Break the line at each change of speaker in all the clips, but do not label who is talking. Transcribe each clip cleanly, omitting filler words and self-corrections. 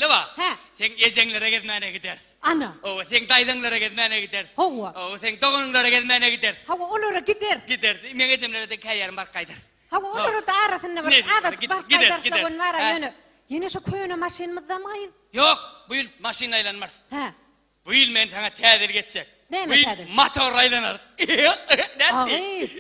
Bar.
Hä.
Seň ejeňlere gezmäne gideris.
Ana.
Hawa, seň daýzaňlara gezmäne gideris.
Hawa.
Hawa, seň doganyňlara gezmäne gideris.
Hawa, olara gideris.
Gideris. Meň ejemlere-de käýarym baryp gaýdarys.
Hawa, olara-da arasynda bir azajyk baryp gaýdarys-da ony bar-a, ýöne, ýene şo köne maşynymyzdamy gyz?
Ýok, bu ýyl maşynda aýlanmarys.
Hä.
Bu ýyl men saňa täzelik etjek.
Näme
Bu ýyl
täzelik?
motorly aýlanarys. Nätdi?
Agyz,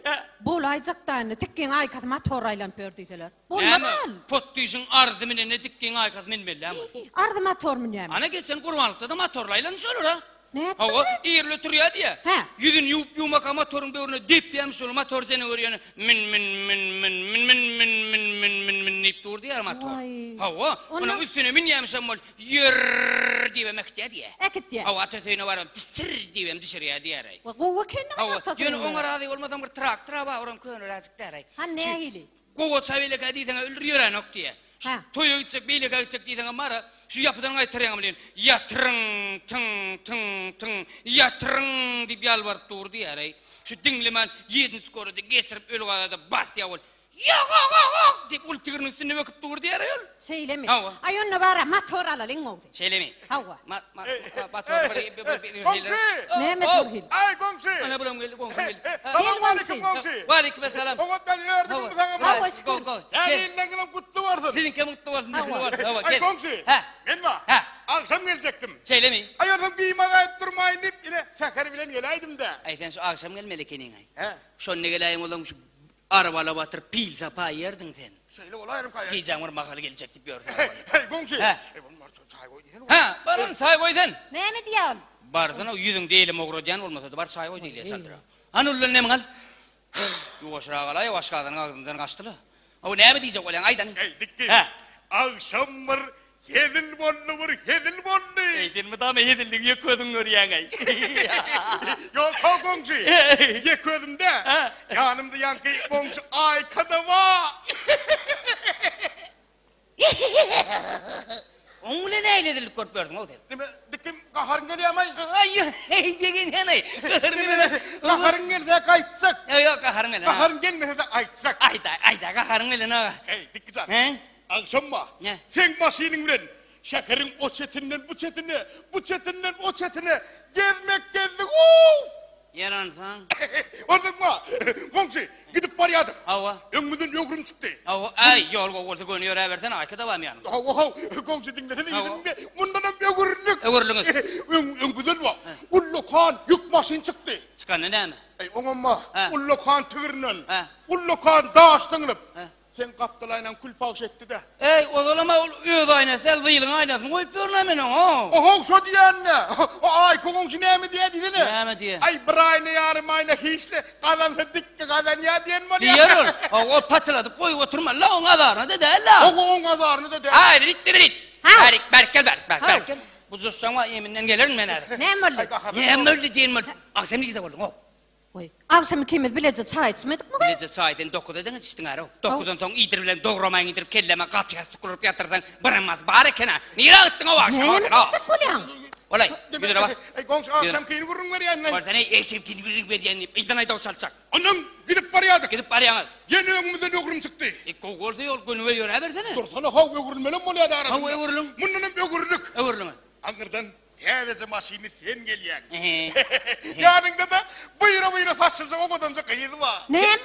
bolaýjak-da indi, tikgiň aýkasy motorly aýlanyp ýör diýseler. Bolmaz
Näme,
al.
potdyşyň arzy münende tikgiň aýkasy münmeli dämi?
Arzy motor münýärmi?
Ana geçen gurbanlykda-da motorly aýlandy şolar-a.
Nätdi
Hawa,
bre?
irli turýa diýýä.
Hä.
Ýüzüni ýuwup-ýuwmaka motoryň böwrüne depýämiş şol motor jenewür ýöne min min min min min min min min min min min diýip dur diýýär motor.
Waý.
Hawa,
Onda-
onuň üstüne münýämişem ol Ýör-r-r diýibem äkitýär diýýär.
Äkitýär.
Hawa, ata söýüne barybam tisir diýibem düşürýär diýýär-eý.
Wa, gowy eken-ä
Hawa,
ata
ýöne
söýüne.
oňa razy bolmasam bir traktor-a bar, oram köneräjik däl-eý.
Han nähili?
Gowaça beýlekä diýseň-ä öldür ýöränok diýýär. Şu
Hä.
toýa gitjek, beýlekä gitjek diýseňem bar-a, şu ýapydan gaýtarýaňam welin, ýatyryň, tyň, tyň, tyň, ýatyryň diýip ýalbaryp dur diýýär-eý. Şu diňlemän ýedinji skorada geçirip öl gaza-da basýar ol. Ýok-ok-ok-ok! diýip, uly tigiriniň üstünde böküp dur diýer ol.
Şeýlemi?
Hawa.
Aý, onda bar-a, motor alalyň gowsy.
Şeýlemi?
Hawa.
Ma, ma, ma, motor bir, bir, bir, bir
Goňşy!
Näme
Ow!
bir hili?
Aý, goňşy!
Ana, bulam geldi, goňşym geldi.
Salam aleýkum, goňşy!
Waleýkim essalam.
Oňat ben ýördüňmi saňa?
Hawa, şükür.
Go, go.
Täze ýylyňyzam gutly bolsun.
Siziňkem gutly bolsun, gutly bolsun. Hawa,
Aý,
gel.
goňşy!
Hä?
Men bar.
Hä?
Agşam geljekdim.
Şeýlemi?
Aý, onsoň bimaza edip durmaýyn diýip, ine, säher bilen geläýdim-dä.
Aý, sen şu agşam gelmeli ekeniň-aý.
Hä?
Şonda geläýiň bolsaň, şu Arabala batyryp pil tapaýardyň sen.
Şeýle bolaýrymka.
Gijäň bir mahaly geljek diýip ýörsüň.
Heý, heý, goňşy.
Hä.
Eý, bolmar, çaý goý diýsene.
Hä, baran çaý goý sen.
Näme diýýär ol?
Barsana, ýüzüňde elem owradýan bolmasa-da, bar çaý goý diýilýär çaldyra. Hany ullan nemiňi al. Ýuwaşrak alaý, aşgazanyň agzyndan gaçdy-la. Hawa, näme diýjek bolýaň, aýt hany.
Eý, dikdi.
Hä.
Agşam bir Hezil boldy bir hezil boldy.
Eý sen mydama hezilligi ýek özüň görýäňeý.
Ýok how goňşy. Ýek özüm dä. Ýanymda ýaňky goňşy Aýka-da bar.
Oň bilen nähili hezillik görüp ýörsüň-ow sen?
Neme dikim gaharyň gelýämi-aý?
Aý heý begenýän-aý. Gaharym gelenok.
Gaharyň gelse gaýtjak.
Ýok gaharym gelenok.
Gaharyň gelmese-de aýtjak.
Aýt-aý aýt-aý gaharyň gelenok.
Eý Dikkijan.
Hä?
Agşam-a,
Nä?
seň maşynyň bilen şäheriň o çetinden bu çetine, bu çetinden o çetine gezmek gezdik-ow!
Ýer onsoň?
Onsoň-a, goňşy, gidip barýardyk.
Hawa.
Öňümizden öwrüm çykdy.
Hawa, äý, ýol gowy bolsa göni ýöräbersene, Aýka-da barmy ýanyňda?
Hawa, haw, goňşy diňlesene,
Hawa.
yzyny mundanam öwrüldik.
Öwrüldiňiz.
Öň, öňümizden bar, ullakan ýük maşyn çykdy.
Çykanda näme?
Äý, oňam-a,
Hä.
ullakan tigrinden,
Hä.
ullakan daş zyňlyp,
Hä.
Seň gapdal aýnaň kül-pagş etdi-dä.
Eý, ozalam-a ol öz aýnasy däl, zylyň aýnasyny goýup ýörün-ä men oňa.
Ohow, şo diýýän-dä. O Aýky goňşy näme diýýär diýsene.
Näme diýýär?
Aý, bir aýna, ýarym aýna hiç-le, gazansa dikki gazanýar diýen bolýar.
Diýer ol. Hawa, ol patyladyp goýup oturmaly-la, oň azaryna-da däl-le.
Hawa, oň azaryna-da däl.
Aý, rit, rit.
Haw.
Bärik, bärik gel, bärik, bärik,
Haw.
bärik gel. Bu joşjaň-a eminden gelerin men häzir.
Näme boldy?
Aý, gaharly.
Näme boldy diýen boldy. Agşam nirde bolduň-ow?
Goý. Agşam ikimiz bileje çaý içmedikmi goý?
Bileje çaý sen dokuza deňiç içdiň ärow. Dokuzdan soň iýdir bilen dogramaýyň iýdirip kelleme gaty ýassyk urup ýatyrsaň birem az bar eken-ä. Nirä gitdiň-ow agşam
Näme
sen-ow?
diýjek bolýaň?
Bolaý, ýüzüne bas.
Eý, goňşy agşamkyny gürrüň berýän-le.
Bolsana-eý, egşemkini gürrüň berýän diýip, yzdan aýdaw çaljak.
Onnoň gidip barýardyk.
Gidip barýaňyz.
Ýene öňümizden öwrüm çykdy.
E, gowy bolsa ýol gönübel ýöräbersene.
Dursana, how, öwrülmelem bolýardy arasynda.
Hawa, öwrüliň.
Mundanam öwrüldik.
Öwrüliňiz.
Aňyrdan Täzeje maşynly sen gelýäň. Ýanyňda-da buýra-buýra saçlyja owadanja gyz bar.
Näme?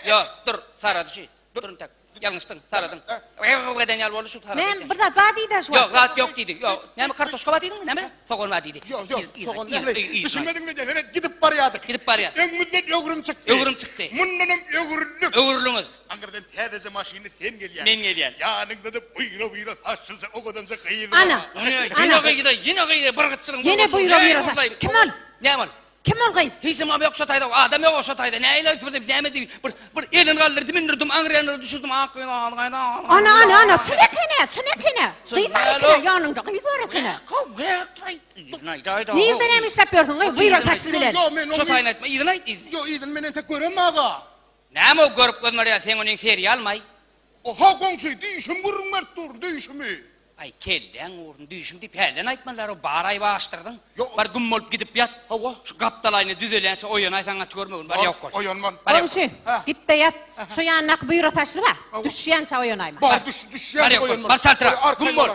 Ýok, dur, sarady şu. Dur intek. Ýalňyşdyň, saradyň. Gyw eden ýaly boldy şu sarady.
Näme, bir zat bar diýdi-ä şu wagt.
Ýok, zat ýok diýdi. Ýok, näme kartoşka bar diýdiňmi, näme? Sogan bar diýdi.
Ýok, ýok, sogan däl. Düşünmediňmi diýen, ene gidip barýardyk.
Gidip barýar.
Öňümizden öwrüm çykdy.
Öwrüm çykdy.
Mundanam öwrüldik.
Öwrüldiňiz.
Aňyrdan täzeje maşynly sen gelýäň.
Men gelýän.
Ýanyňda-da buýra-buýra saçlyja owadanja gyz bar.
Ana.
Ýene gyz-a, ýene gyz-a, bir gytçylygyň
Ýene buýra-buýra saç. Kim ol?
Näme ol?
Kim ol gyz?
Hiç kim ýok şo taýda, adam ýok şo taýda. Nähili aýtyp, näme diýip, bir bir elini galdyrdy, mündürdim, aňry ýanlara düşürdim, ak gyz, al gaýda.
Ana, ana, ana, çyn eken-ä, çyn eken-ä. Gyz bar eken-ä, ýanyňda gyz bar eken-ä. Nirde näme işläp ýörsüň, gyz, buýra saçly bilen?
Ýok, men
Şo taýyny aýtma, yzyny aýt, yzyny.
Ýok, yzyny men entek göremag-a.
Näme o görüp gözmerýä seň onyň serialmaý.
Oha goňşy düýşüm gürrüň berip durun düýşümi.
Aý kelläň uguryn düýşüm diýip hälden aýtmalylar o bar aýby açdyrdyň.
Ýok.
Bar güm bolup gidip ýat.
Hawa.
Şu gapdal aýna düzelýänçä oýanaýsaň gaty görmegin bar ýok bol.
Oýanman.
Bar ýok.
Goňşy, git-de ýat. Şu ýandaky buýra saçly bar. Düşýänçä oýanaýma.
Bar düş düşýänçä
Bar ýok bol.
oýanman.
Bar çaltrak. Güm bol.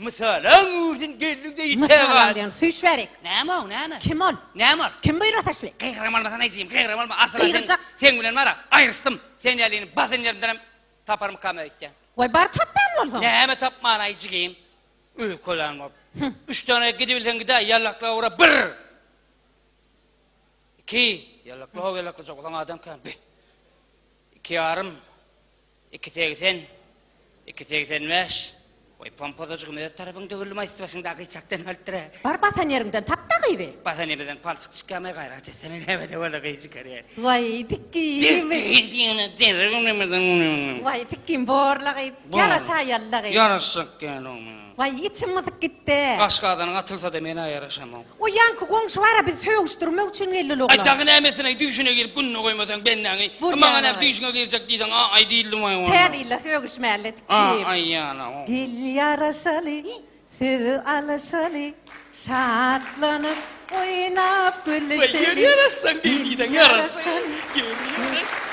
Mysalaň üwrsin geldiň-de ite
Mysalam
gal.
diýen, süýş bärik.
Näme o, näme?
Kim ol?
Näme ol?
Kim buýra saçly?
Gygyram almasana jigim, gygyram alma. Asyl-a sen,
Gygyrjak.
seň bilen bar-a, aýryşdym. Sen ýalyny basan ýerimdenem taparmykam öýtýän.
Waý, bar tapýan bolsaň.
Näme tapman-aý jigim? Öýkelän bolup. Üçden aýak gidibilseň gidäý, ýallaklap ura, bir! Iki, ýallakla how ýallaklajak bolsaň adam kän, bi. Iki ýarym, iki 80, iki 85. Goý, pompozajygym öz tarapyň döwüldim aýsy başyňdaky çakdan alypdyr-ä.
Bar basan ýeriňden tap-da gyzy.
Basan ýerimizden palçyk çykýamy gaýrat etsene näme-de bolsa gyz çykar ýa.
Waý, tikgim. Waý, tikgim borla gyz. Ýaraşaýaly-la gyz.
Ýaraşjak ýaly.
Waý, içim gysyp gitdi.
Aşgazanyň atylsa-da men-ä ýaraşamok.
O ýaňky goňşy bar-a bizi sögüşdirmek üçin geldi ol
Aý
oglan.
dagy näme etsin-aý düýşüne girip gününe goýmasaň bendäňi.
Bolýar
Maňa näme
aý.
düýşüňe girjek diýseň a-aý diýildim aý onda.
Täze ýylda sögüşmäli tikgim.
A-aý ýana.
Gel ýaraşaly, söz alyşaly, şatlanyp oýnap
Waý
gülüşeli.
gel ýaraşsaň diý
Gel
diýseň ýaraşsaň.
ýaraşaly.
Gel ýaraş.